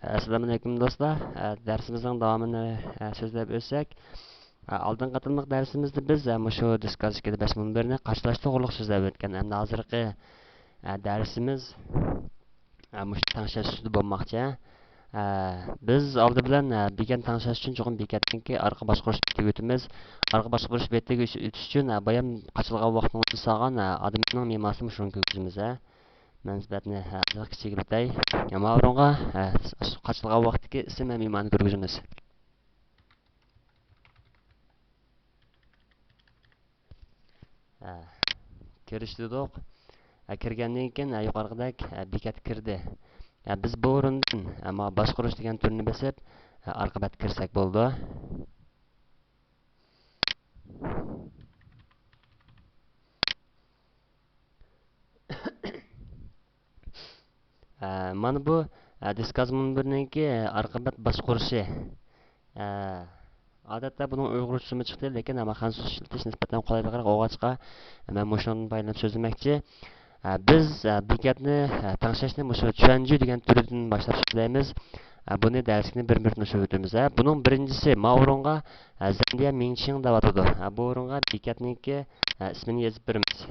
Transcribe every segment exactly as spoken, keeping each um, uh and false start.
ئەسسالامۇئەلەيكۇم دوستلار. ئە، دەرسىمىزنىڭ داۋامىنى، ئە، سۆزلەپ ئۆتسەك، ئە، ئالدىنقى قېتىملىق دەرسىمىزدە بىز، ئە، مۇشۇ دىسكاز ئىككىدە بەش مۇنبىرىنى قاچىلاش توغرۇلۇق سۆزلەپ ئۆتكەن. ئەمدى ھازىرقى، ئە، دەرسىمىز، ئە، مۇشۇ تەڭشەش ئۈستىدە بولماقچى. ئە، بىز ئالدى بىلەن، ئە، بېكەتنى تەڭشەش ئۈچۈن چوقۇم بېكەتنىڭكى ئارقا باشقۇرۇش بېتىگە ئۆتىمىز. ئارقا باشقۇرۇش بېتىگە ئۆتۈش ئۈچۈن، ئە، بايام قاچىلىغان ۋاقتىڭىزدا سالغان، ئە، ئادەمنىڭ مېماسىنى مۇشۇنىڭغا كىرگۈزىمىز، ئە. مەن سۈپەتنى، ھە، ئازراق كىچىكلىتەي. يا، ماۋۇ ئورۇنغا، ھە، قاچىلىغان ۋاقىتتىكى ئىسىم ھەم مېمانى كىرگۈزىمىز. ھە، كىرىش دېدۇق. ھە، كىرگەندىن كېيىن، ھە، يۇقىرىقىدەك، ھە، بېكەت كىردى. ھە، بىز بۇ ئورۇندىن، ھە، ماۋۇ باشقۇرۇش دېگەن تۈرنى بېسىپ، ھە، ئارقا بەتكە كىرسەك بولىدۇ. ئە، مانا بۇ، ئە، دىسكاز مۇنبىرىنىڭكى ئارقا بەت باشقۇرۇشى. ئە، ئادەتتە بۇنىڭ ئۇيغۇرچىسىمۇ چىقتى، لېكىن ئەمما خەنزۇچە ئىشلىتىش نىسبەتەن قولايلىقراق بولغاچقا، مەن مۇشۇنىڭدىن پايدىلىنىپ سۆزلىمەكچى. ئە، بىز، ئە، بېكەتنى، ئە، تەڭشەشنى مۇشۇ چۈەنجۈ دېگەن تۈرىدىن باشلاپ سۆزلەيمىز. ئە، بۇنى دەرسلىكنى بىر بىر نوشۇپ ئۆتىمىز. ئە، بۇنىڭ بىرىنچىسى، ماۋۇ ئورۇنغا، ئە، زەندىيە مىڭچىڭ دەۋاتىدۇ. ئە، بۇ ئورۇنغا بېكەتنىڭكى، ئە، ئىسمىنى يېزىپ بېرىمىز.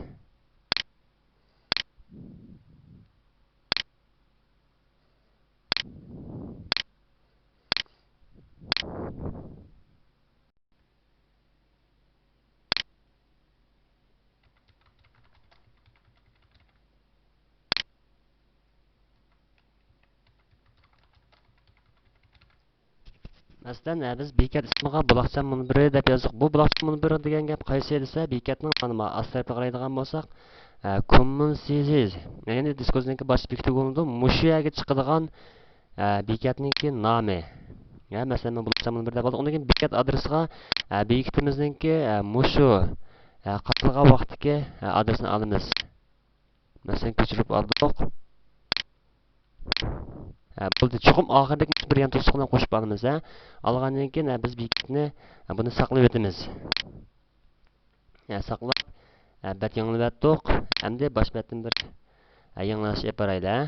مەسىلەن، ئە، بىز بېكەت ئىسمىغا بۇلاقچام مۇنبىرى دەپ يازدۇق. بۇ بۇلاقچام مۇنبىرى دېگەن گەپ قايسى دېسە، بېكەتنىڭ مانا ئاستى تەرىپىگە قارايدىغان بولساق، ئە، كوممۇنسىزىز، يەنى دىسكوزنىڭكى باش بېكىتى بولىدۇ. مۇشۇ يەرگە چىقىدىغان، ئە، بېكەتنىڭكى نامى. ئە، مەسىلەن، مەن بۇلاقچام مۇنبىرى دەپ ئالدىم. ئۇندىن كېيىن بېكەت ئادرېسىغا، ئە، بېكىتىمىزنىڭكى، ئە، مۇشۇ، ئە، قاچىلىغان ۋاقىتتىكى، ئە، ئادرېسىنى ئالىمىز. مەسىلەن، كۆچۈرۈپ ئالدۇق. ھە، بولدى. چوقۇم ئاخىرىدىكى بىر يان توسۇقنى قوشۇپ ئالىمىز، ھە. ئالغاندىن كېيىن، ھە، بىز بېكەتنى، ھە، بۇنى ساقلىۋېتىمىز. ھە، ساقلاپ، ھە، بەت يېڭىلىۋەتتۇق. ئەمدى باش بەتتىن بىر، ھە، يېڭىلاش ئېلىپ بارايلى، ھە.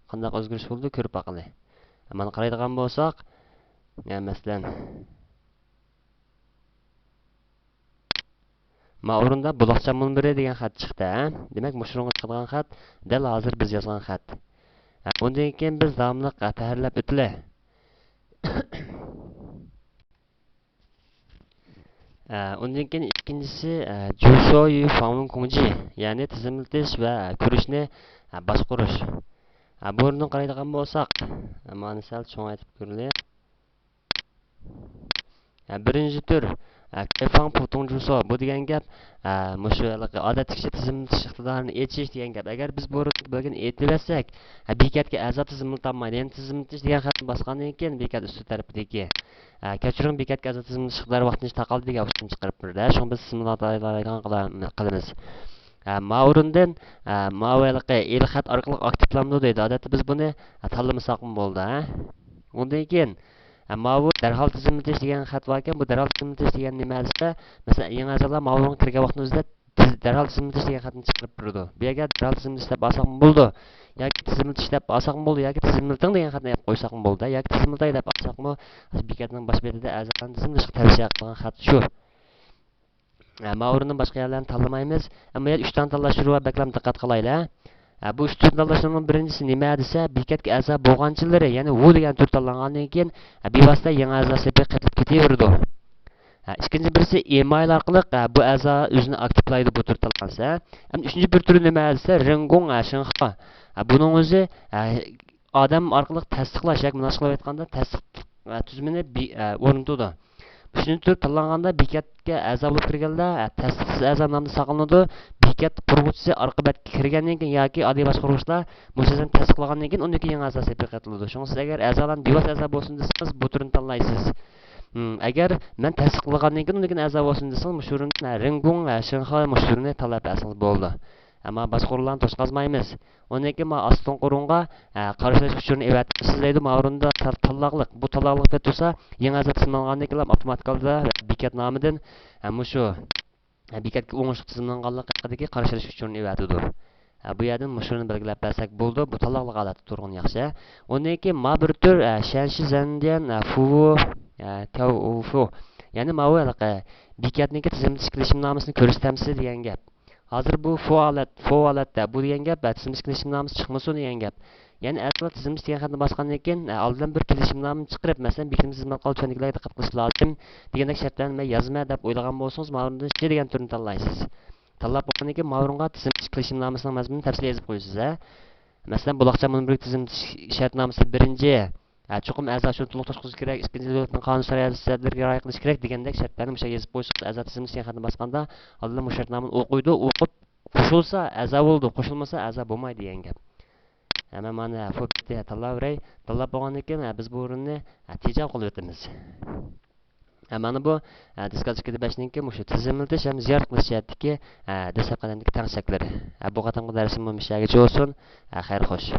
قانداق ئۆزگىرىش بولدى، كۆرۈپ باقىلى. مانا قارايدىغان بولساق، ھە، مەسىلەن، ما ئورۇندا بۇلاقچام مۇنبىرى دېگەن خەت چىقتى، ھە؟ دېمەك، مۇشۇ ئورۇنغا چىقىدىغان خەت دەل ھازىر بىز يازغان خەت. ھە، ئۇندىن كېيىن بىز داۋاملىق، ھە، تەھرىرلەپ ئۆتىلى. ھە، ئۇندىن كېيىن ئىككىنچىسى، ھە، جۇشو يۈ فاڭلۇن كۇڭجى، يەنى تىزىملىتىش ۋە كۆرۈشنى، ھە، باشقۇرۇش. ھە، بۇ ئورۇندىن قارايدىغان بولساق، مانى سەل چوڭايتىپ كۆرىلى. ھە، بىرىنچى تۈر، ھە، كەيفاڭ پۇتۇڭ جۇسو. بۇ دېگەن گەپ، ھە، مۇشۇ ھېلىقى ئادەتتىكىچە تىزىملىتىش ئىقتىدارىنى ئېچىش دېگەن گەپ. ئەگەر بىز بۇ بۆلگىنى ئېتىۋەتسەك، ھە، بېكەتكە ئەزا تىزىملىتالمايدۇ. يەنى تىزىملىتىش دېگەن خەتنى باسقاندىن كېيىن، بېكەت ئۈستى تەرىپىدىكى، ھە، كەچۈرۈڭ، بېكەتكە ئەزا تىزىملىتىش ئىقتىدارى ۋاقتىنچە تاقالدى دېگەن ئۇچۇرنى چىقىرىپ بېرىدۇ. ھە، شۇڭا بىز تىزىملىتالايدىغان قىلا-، قىلىمىز. ھە، ما ئورۇندىن، ھە، ماۋۇ ھېلىقى ئېلخەت ئارقىلىق ئاكتىپلاندۇ دەيدۇ. ئادەتتە بىز بۇنى، ھە، تاللىمىساقمۇ بولىدۇ، ھە. ئۇندىن كېيىن، ھە، ماۋۇ دەرھال تىزىملىتىش دېگەن خەت باركەن، بۇ دەرھال تىزىملىتىش دېگەن نېمە دېسە، مەسىلەن، يېڭى ئەزالار ماۋۇنىڭغا كىرگەن ۋاقتىنىڭ ئۆزىدە تىز-، دەرھال تىزىملىتىش دېگەن خەتنى چىقىرىپ بېرىدۇ. بۇ يەرگە دەرھال تىزىملىتىش دەپ ئالساقمۇ بولىدۇ، ياكى تىزىملىتىش دەپ ئالساقمۇ بولىدۇ، ياكى تىزىملىتىڭ دېگەن خەتنى ئېلىپ قويساقمۇ بولىدۇ، ياكى تىزىملىتاي دەپ ئالساقمۇ، بېكەتنىڭ باش بېتىدە ئەزالارنى تىزىملىتىشقا تەۋسىيە قىلغان خەت شۇ. ئە، ما ئورۇندىن باشقا يەرلەرنى تاللىمايمىز. ئەمما يەنە ئۈچ دانە تاللاش تۈرى بار، بەكلا دىققەت قىلايلى. ئە، بۇ ئۈچ تۈرنى تاللاشنىڭ بىرىنچىسى نېمە دېسە، بېكەتكە ئەزا بولغانچىلىرى، يەنى ۋۇ دېگەن تۈر تاللانغاندىن كېيىن، ئە، بىۋاسىتە يېڭى ئەزا سېپى قېتىلىپ كېتىۋېرىدۇ. ئە، ئىككىنچى بىرسى ئېمايل ئارقىلىق، ئە، بۇ ئەزا ئۆزىنى ئاكتىپلايدۇ، بۇ تۈر تاللانسا. ئەمدى ئۈچىنچى بىر تۈرى نېمە دېسە، رېڭگوڭ، ئە، شىنخۇا. ئە، بۇنىڭ ئۆزى، ئە، ئادەم ئارقىلىق تەستىقلاش ياكى مۇنداقچە قىلىپ ئېيتقاندا تەستىق، ئە، تۈزۈمىنى بى-، ئە، ئورنىتىدۇ. ئۈچىنچى تۈر تاللانغاندا بېكەتكە ئەزا بولۇپ كىرگەنلەر، ئە، تەستىقسىز ئەزا نامىدا ساقلىنىدۇ. بېكەت قۇرغۇچىسى ئارقا بەتكە كىرگەندىن كېيىن ياكى ئاددىي باشقۇرغۇچىلار مۇشۇ سۆزنى تەستىقلىغاندىن كېيىن ئۇندىن كېيىن يېڭى ئەزا سېپىگە قېتىلىدۇ. شۇڭا سىز ئەگەر ئەزالارنى بىۋاسىتە ئەزا بولسۇن دېسىڭىز، بۇ تۈرنى تاللايسىز. ھىم، ئەگەر مەن تەستىقلىغاندىن كېيىن ئۇندىن كېيىن ئەزا بولسۇن دېسىڭىز، مۇشۇ ئورۇندىن، ھە، رېڭگوڭ، ھە، شىنخۇا مۇشۇ تۈرنى تاللاپ بەرسىڭىز بولىدۇ. ئەمما باشقا ئورۇنلارنى توسقازمايمىز. ئۇندىن كېيىن مانا ئاستىڭقى ئورۇنغا، ئە، قارشىلاش ئۇچۇرىنى ئېۋەتىمىز دەيدۇ. ماۋۇ ئورۇندا تال-، تاللاقلىق. بۇ تاللاقلىق پېتى تۇرسا، يېڭى ئەزا تىزىملانغاندىن كېيىن ئاپتوماتىك ھالدا بېكەت نامىدىن، ئە، مۇشۇ، ئە، بېكەتكە ئوڭۇشلۇق تىزىملانغانلىقى ھەققىدىكى قارشىلاش ئۇچۇرىنى ئېۋەتىدۇ. ھە، بۇ يەردىن مۇشۇنى بەلگىلەپ بەرسەك بولىدۇ. بۇ تاللاقلىق ھالەتتە تۇرغىنى ياخشى. ئۇندىن كېيىن ما بىر تۈر، ھە، شەنشى زەندىيەن، ھە، فۇۋۇ، ھە، تەۋۇفۇ. يەنى ماۋۇ ھېلىقى بېكەتنىڭكى تىزىملىتىش كېلىشىمنامىسىنى كۆرسىتەمسىز دېگەن گەپ. ھازىر بۇ فۇ ھالەت، فۇ ھالەتتە بۇ دېگەن گەپ، ھە، تىزىملىتىش كېلىشىمنامىسى چىقمىسۇن دېگەن گەپ. يەنى ئەزالار تىزىملىتىش دېگەن خەتنى باسقاندىن كېيىن، ھە، ئالدىن بىر كېلىشىمنامىنى چىقىرىپ، مەسىلەن، بېكىتىمىز خىزمەت قىلىپ تۆۋەندىكىلەرگە دىققەت قىلىش لازىم دېگەندەك شەرتلەرنى مەن يازىمەن دەپ ئويلىغان بولسىڭىز، ماۋۇ يەردىن شى دېگەن تۈرنى تاللايسىز. تاللاپ بولغاندىن كېيىن ماۋۇ يەرگە تىزىملىتىش كېلىشىمنامىسىنىڭ مەزمۇنىنى تەپسىلىي يېزىپ قويىسىز، ھە. مەسىلەن، بۇلاقچا مۇنبىرىلىك تىزىملىتىش شەرتنامىسى بىرىنچى، ھە، چوقۇم ئەزا شۇنى تولۇق توشقۇزۇش كېرەك، ئىككىنچى، دۆلەتنىڭ قانۇن شارائىتىغا رىئايە قىلىش كېرەك دېگەندەك شەرتلەرنى مۇشۇ يېزىپ قويسىڭىز، ئەزا تىزىملىتىش دېگەن خەتنى باسقاندا ئالدىن مۇشۇ شەرتنامىنى ئوقۇيدۇ، ئوقۇپ قوشۇلسا ئەزا بولىدۇ، قوشۇلمىسا ئەزا بولمايدۇ دېگەن گەپ. ھە، مەن مانا فۇ بېتى تاللاۋېرەي. تاللاپ بولغاندىن كېيىن، ھە، بىز بۇ ئورۇننى، ھە، تېجاۋ قىلىۋېتىمىز. ھە، مانا بۇ، ھە، دىسكا ئىككى يۈز بەشنىڭكى مۇشۇ تىزىملىتىش ھەم زىيارەت قىلىش جەھەتتىكى، ھە، دەسلەپكى قەدەمدىكى تەڭشەكلىرى. ھە، بۇ قېتىمقى دەرسىم مۇشۇ يەرگىچە بولسۇن. ھە، خەير خوش.